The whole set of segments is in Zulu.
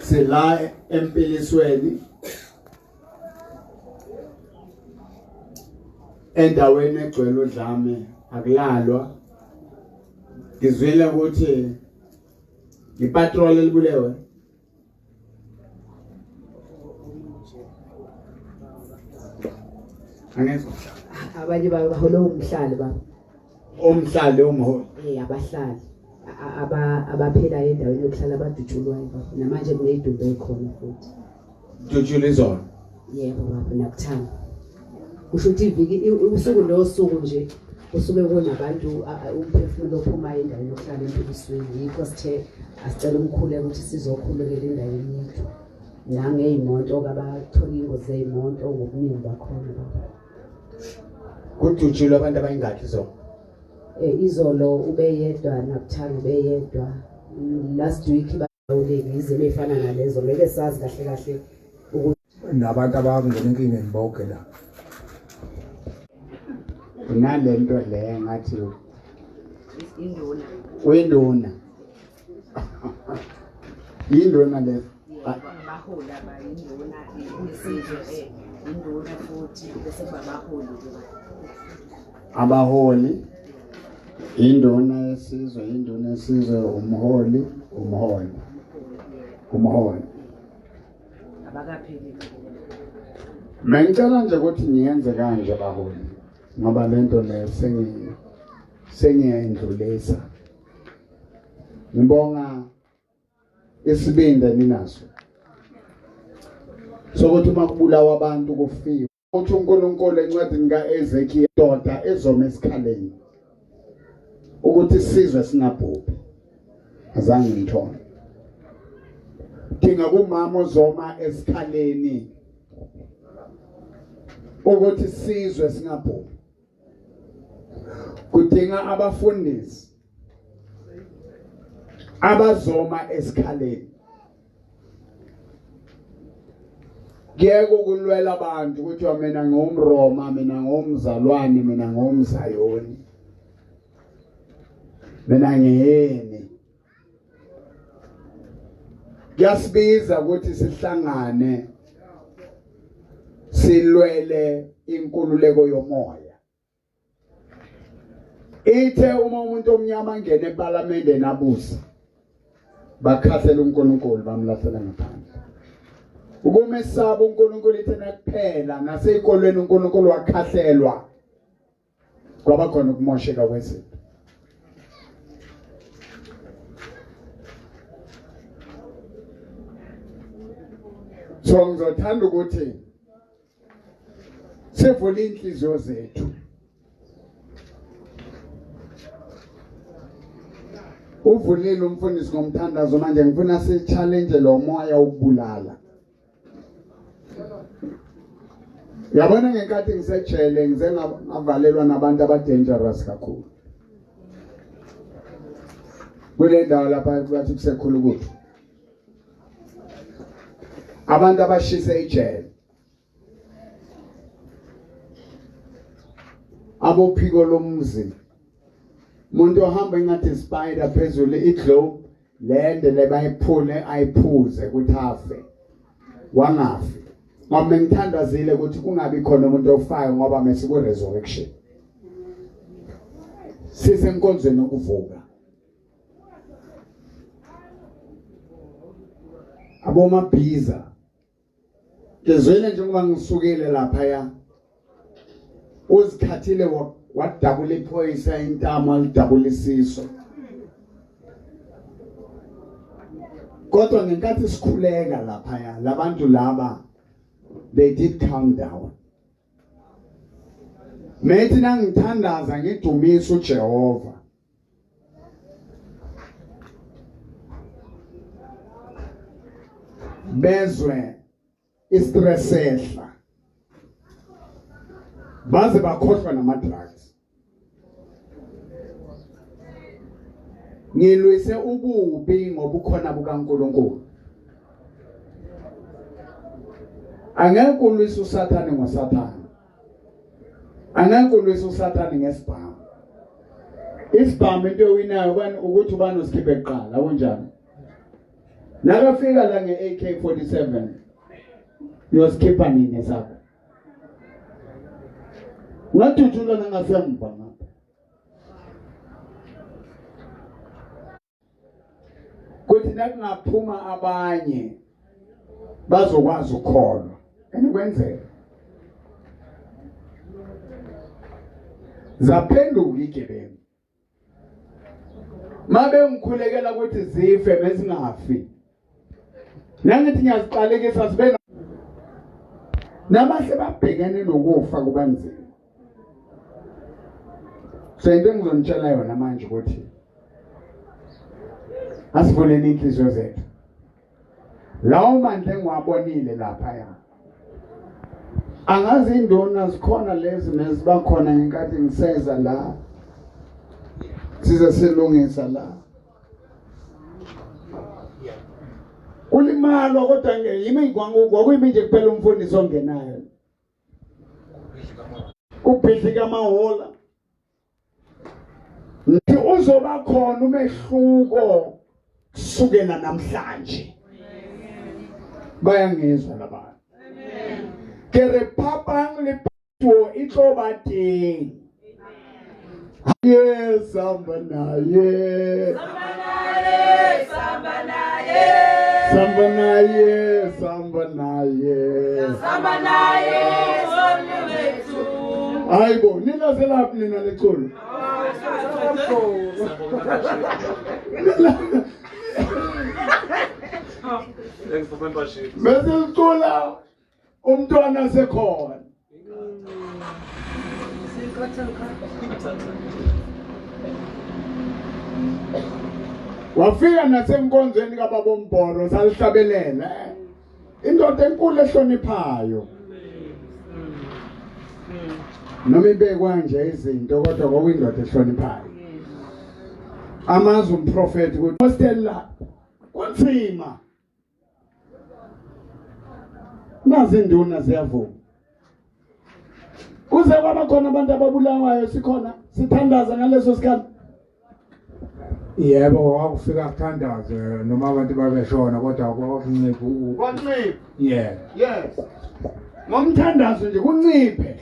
Sila empilisweni endaweni egcwele udlame akulalwa. Ngizwile ukuthi ipatrol elibulewe. Angezwa. Abanye bahola umhlali baba. Umhlali umholi. Eh abahlali aba abaphila endaweni yokuhlala abadutshulwayo baba. Namanje kuneyidumbu ekhona futhi. Dutshula izolo. Yebo baba nakuthanda. Kusho ukuthi iviki usuku nosuku nje kusuke kunabantu umphefumulo ophumayo endaweni yokuhlala empilisweni yikho sithe asicela umkhuleko ukuthi sizokhulekela endaweni yethu nangey'moto kabathola iy'ngozi zey'moto ngobuningi bakhona baba. Kudutshulwe abantu abayingakhi izolo? Izolo ubeyedwa nakuthanga ubeyedwa last week ulimi izimo ey'fana nalezo ngeke sazi kahle kahle ukuthi nabantu abangena enkingeni bonke la. Unalento le ngathi induna uyinduna. Yinduna le. Abaholi abayinduna isizwe induna futhi bese kuba abaholi ke. Abaholi induna yesizwe, induna yesizwe, umholi, umholi, umholi. Abakapheli. Mengicela nje ukuthi niyenze kanje baholi ngoba lento le sengiyayindlulisa. Ngibonga isibindi eninaso sokuthi uma kubulawa abantu kufiwe. Uthi uNkulunkulu encwadini kaEzekiel doda ezoma esikhaleni ukuthi isizwe singabhubhi. Azange ngithole. Dinga kumama ozoma esikhaleni ukuthi isizwe singabhubhi. Kudinga abafundisi abazoma esikhaleni. Kuyeke ukulwela abantu ukuthi mina ngumRoma, mina ngumzalwane, mina ngumZayoni, mina ngiyini. Kuyasibiza ukuthi sihlangane silwele inkululeko yomoya. Ithe uma umuntu omnyama angena ePalamende nabusa bakhahlela uNkulunkulu bamlahlela ngaphandle. Ukumesaba uNkulunkulu ithe nakuphela naseyikolweni uNkulunkulu wakhahlelwa kwaba khona ukumosheka kwezinto. So ngizothanda ukuthi sivule inhliziyo zethu. Uvulile umfundisi ngomthandazo manje ngifuna si-challenge lo moya wokubulala. Yabona ngenkathi ngisejele ngize ngavalelwa nabantu aba-dangerous kakhulu. Kule ndawo lapha bathi kusekhulukuthu. Abantu abashise ijele. Abophiko lomzi. Umuntu ohamba engathi spider phezulu iglobe lende le bayiphule ayiphuze ukuthi afe. Wangafi. Ngoba bengithandazile ukuthi kungabi khona umuntu ofayo ngoba mesiku resurrection. Sisenkonzweni yokuvuka. Abomabhiza ngizwile njengoba ngisukile lapha ya uzikhathile wadabula iphoyisa intamo alidabula isiso kodwa ngenkathi sikhuleka lapha ya labantu laba they did calm down. Methi nangithandaza ngidumisa uJehova bezwe istress sehla baze bakhohlwa nama drugs. Ngilwise ububi ngobukhona bukaNkuluNkulu. Angeke ulwise uSathane ngoSathane. Angeke ulwise uSathane ngesibhamu. Isibhamu into ewinayo ubani ukuthi ubani usikhiphe kuqala kunjani? Nakafika la nge-AK47 uyosikhipha nini sakho? Ungadutshulwa nangasemva ngapha. Kuthi nakungaphuma abanye bazokwazi ukukholwa. And kwenzeka. Zaphenduka igebengu. Mabe ngikhulekela ukuthi zife mezingafi. Nangithi ngiyaziqalekisa sibe nabahle babhekene nokufa kubanzima. So into engizonitshela yona manje ukuthi asivuleni inhliziyo zethu. Lawo mandla engiwabonile lapha ya. Angazi induna zikhona lezi neziba khona ngenkathi ngiseza la. Size silungisa la. Kulimalwa kodwa yimi kwakuyimi nje kuphela umfundisi ongenayo. Kubhidlika amahola. Ngithi uzoba khona umehluko kusukela namhlanje. Bayangizwa labantu. Ke re phapang le phetoho e tlo ba teng. Ye samba naye. Samba naye, samba naye. Samba naye, samba naye. Samba naye, samba wethu. Hayibo, nilazelaphi nina leculo? Thanks for membership. Bese licula umntwana sekhona. Wafika nasenkonzweni kababa uMbhoro salihlabelela. Indoda enkulu ehloniphayo. Noma ibekwa nje izinto kodwa kwakuyindoda ehloniphayo. Amazi umprofeti ukuthi hostel la kunzima. Nazi induna ziyavuma. Kuze kwaba khona abantu ababulawayo sikhona sithandaza ngaleso sikhathi. Yebo, kwakufika kuthandazwe noma abantu babeshona kodwa kwakuncipha. Kwancipha. Yeah. Yes. Ngomthandazo nje kunciphe.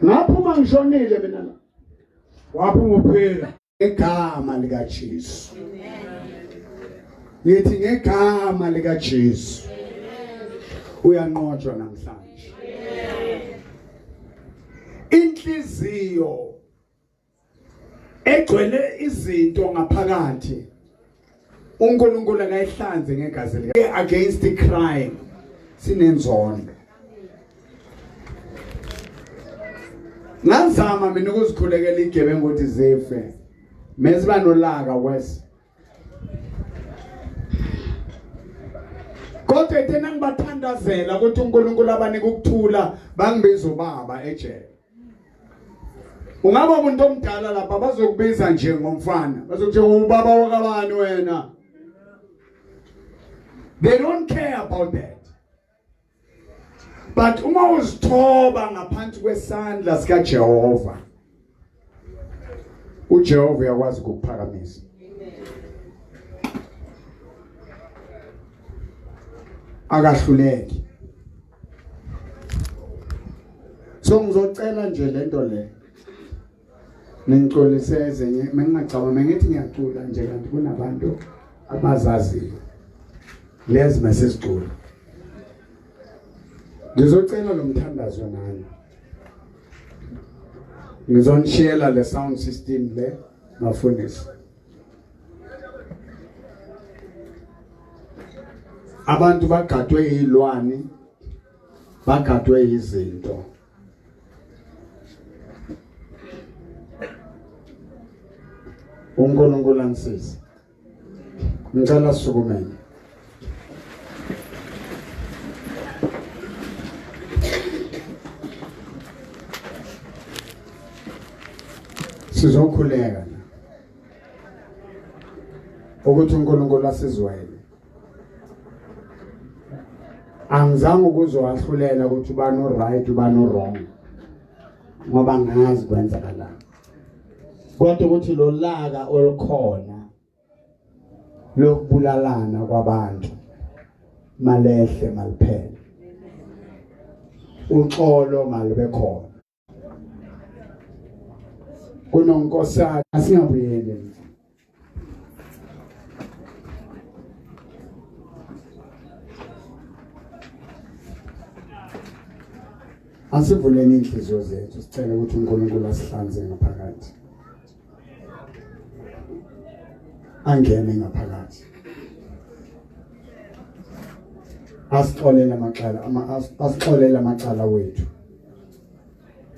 Ngaphuma ngishonile mina la. Waphuma uphila. Ngegama likaJesu. Ngithi ngegama likaJesu. Uyanqotshwa namhlanje. Inhliziyo egcwele izinto ngaphakathi uNkulunkulu akayihlanze ngegazi lika against the crime sinenzondo ngazama mina ukuzikhulekela igebengu ukuthi zife meziba nolaka wes kodwa ethena ngibathandazela ukuthi uNkulunkulu abanike ukuthula bangibiza ubaba ejele Ungaba umuntu omdala lapha bazokubiza nje ngomfana bazokuthi ubaba wakabani wena They don't care about that But uma uzithoba ngaphansi kwesandla sikaJehova uJehova uyakwazi ukukuphakamisa Akahluleki So ngizocela nje lento le Ngicolise ezinye mengingacabanga mengithi ngiyacula nje kanti kunabantu abazaziyo lezi mesizicula Ngizocela lo mthandazo nani Ngizonishiyela le sound system le bafundisi Abantu bagadwe yilwane bagadwe izinto uNkulunkulu anisize ngicela sukumeni sizokhuleka ukuthi uNkulunkulu asizwele angizange ukuzowahlulela ukuthi ubani o-right ubani o-wrong ngoba ngazi kwenzakalani kodwa ukuthi lo laka olukhona Lokubulalana kwabantu malehle maliphele. Uxolo malube khona. Kunonkosana asingabuyeli. Asivuleni inhliziyo zethu sicele ukuthi uNkulunkulu asihlanze ngaphakathi. Angene ngaphakathi. Asixolele amacala asixolele amacala wethu.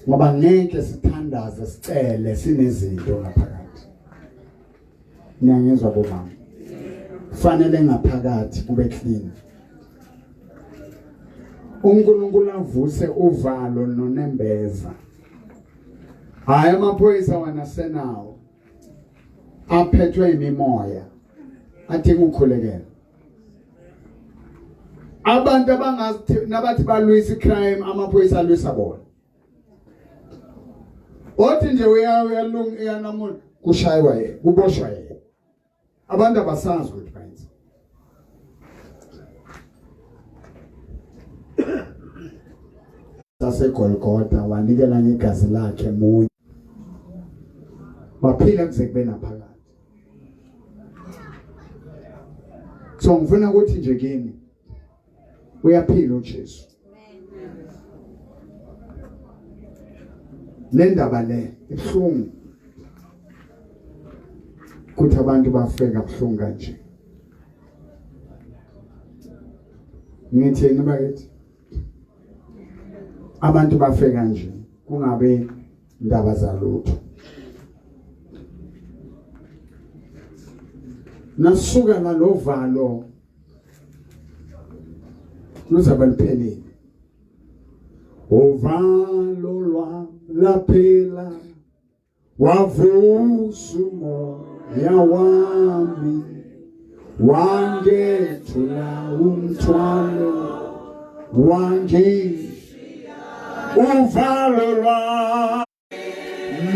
Ngoba ngeke sithandaze sicele sinezinto ngaphakathi. Niyangizwa bomama? Fanele ngaphakathi kube clean. uNkulunkulu avuse uvalo nonembeza. Hayi amaphoyisa wena senawo aphethwe imimoya adinga ukukhulekela. Abantu abangazi nabathi balwisa icrime amaphoyisa alwisa bona. Othi nje uyalunga uyanamula kushaywa yena kuboshwa yena. Abantu abasazi ukuthi bayenza. SaseGolgotha wanikela ngegazi lakhe munye. Waphila kuze kube naphakade. So ngifuna ukuthi nje kini uyaphila uJesu. Le ndaba le ibuhlungu kuthi abantu bafe kabuhlungu kanje. Ngithini bakithi? Abantu bafe kanje kungabe ndaba zalutho. Nasuka nalovalo luzabe luphelile. Uvalo lwam laphela wavusa umoya wami wangethula umthwalo wangi uvalo lwami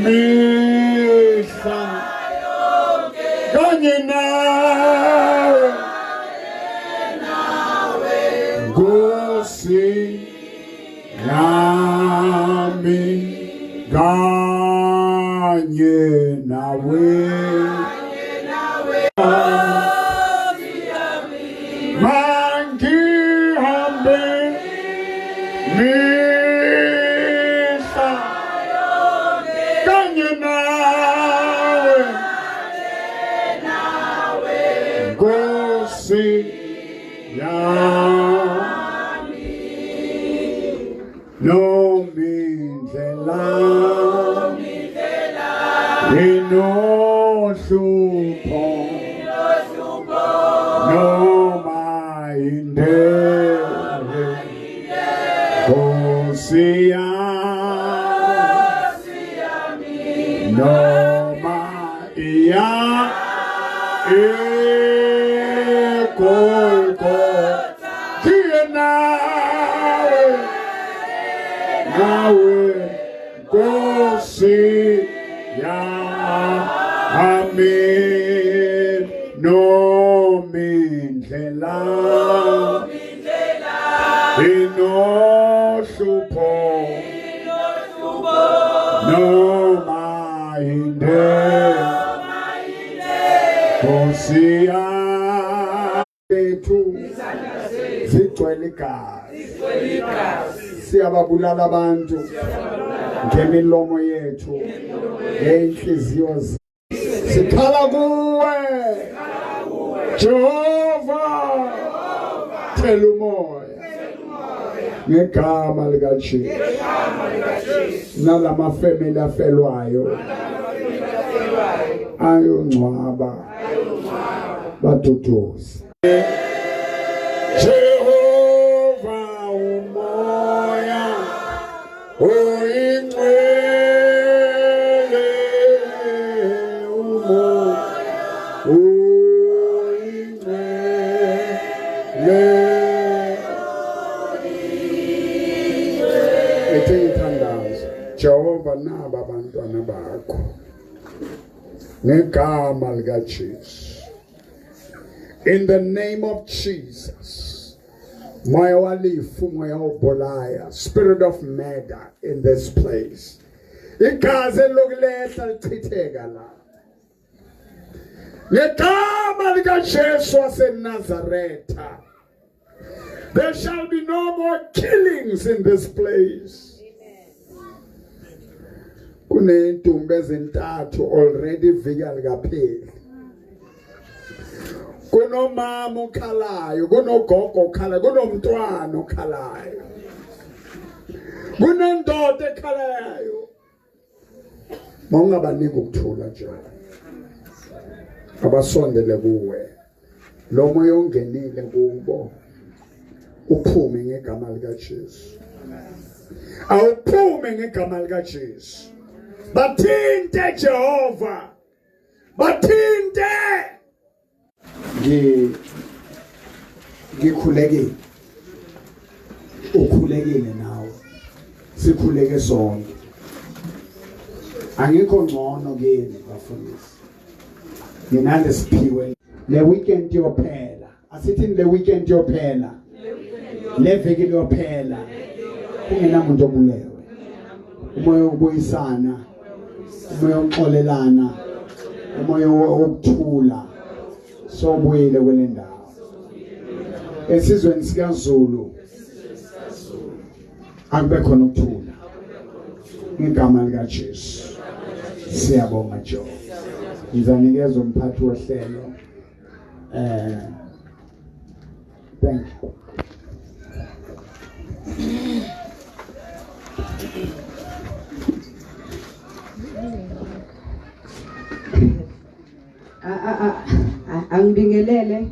mihla kanye nawe Nkosi yami kanye nawe mangihambe mihla kanye nawe Nkosi yami nomindlela inohlupho noma inde Nkosi yami noma iya eGolgotha ngiye nawe nawe Nkosi yami nomindlela inohlupho noma inde Nkosi yethu zigcwele igazi siyababulala abantu ngemilomo yethu ngey'nhliziyo sikhala kuwe Jehova thela umoya ngegama likaJesu nalama family afelwayo ayongcwaba baduduze Jehova umoya oyingcwele umoya oyingcwele ethi ngithandaza Jehova naba abantwana bakho ngegama likaJesu. In the name of Jesus. Moya wa lefu, moya o bolaya, spirit of murder in this place. Igazi elokulehla lichitheka la. Ngegama likaJesu waseNazaretha. There shall be no more killings in this place. Kunentombi ezintathu already iviki alikapheli. Kunomama okhalayo, kunogogo okhalayo, kunomntwana okhalayo. Kunendoda ekhalayo. Mawungabanika ukuthula nje. Abasondele kuwe. Lo moya ongenile kubo uphume ngegama likaJesu. Awuphume ngegama likaJesu. Bathinte Jehova. Bathinte. Ngi ngikhulekile. Ukhulekile nawe. Sikhuleke sonke. Angikho ngcono kini bafundisi. Nginale siphiwe le weekend yophela. Asithi le weekend yophela. Le viki liyophela. Kungenamuntu obulewe. Umoya wokubuyisana, umoya wokuxolelana, umoya wokuthula sobuyile kule ndawo. Esizweni sikaZulu akube khona ukuthula ngegama likaJesu. Siyabonga Joe. Ngizanikeza umphathi wohlelo eh thank you. Angibingelele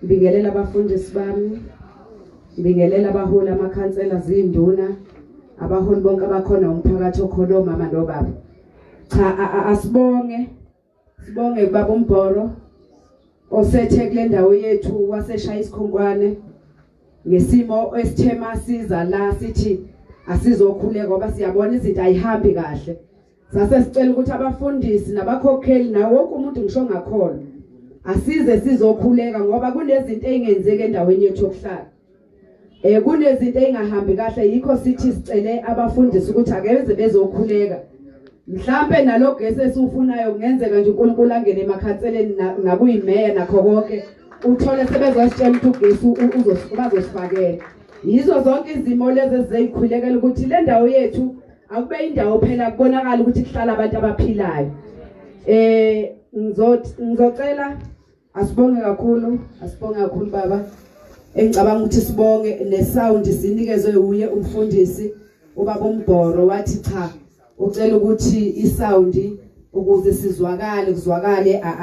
ngibingelela abafundisi bami ngibingelela abaholi amakhansela zinduna abaholi bonke abakhona umphakathi okhona omama nobaba cha asibonge Sibonge baba uMbhoro osethe kule ndawo yethu waseshaya isikhonkwane ngesimo esithema siza la sithi asizokhuleka ngoba siyabona izinto ayihambi kahle. Sase sicela ukuthi abafundisi nabakhokheli nawo wonke umuntu ngisho ngakholwa asize sizokhuleka ngoba kunezinto ezingenzeki endaweni yethu yokuhlala. Eh kunezinto ezingahambi kahle yikho sithi sicele abafundisi ukuthi akeze bezokhuleka. Mhlambe nalogesi esiwufunayo kungenzeka nje uNkulunkulu angene emakhanseleni nakuyimeya nakho konke uthole sebezositshela ukuthi ugesi uzosifakela. Yizo zonke izimo lezi eziyikhulekela ukuthi le ndawo yethu akube indawo phela kubonakala ukuthi kuhlala abantu abaphilayo. Eh ngizocela Asibonge kakhulu, asibonge kakhulu baba. Engicabanga ukuthi sibonge nesound sinikezwe uye umfundisi ubaba uMbhoro wathi cha ucela ukuthi isound ukuze sizwakale kuzwakale.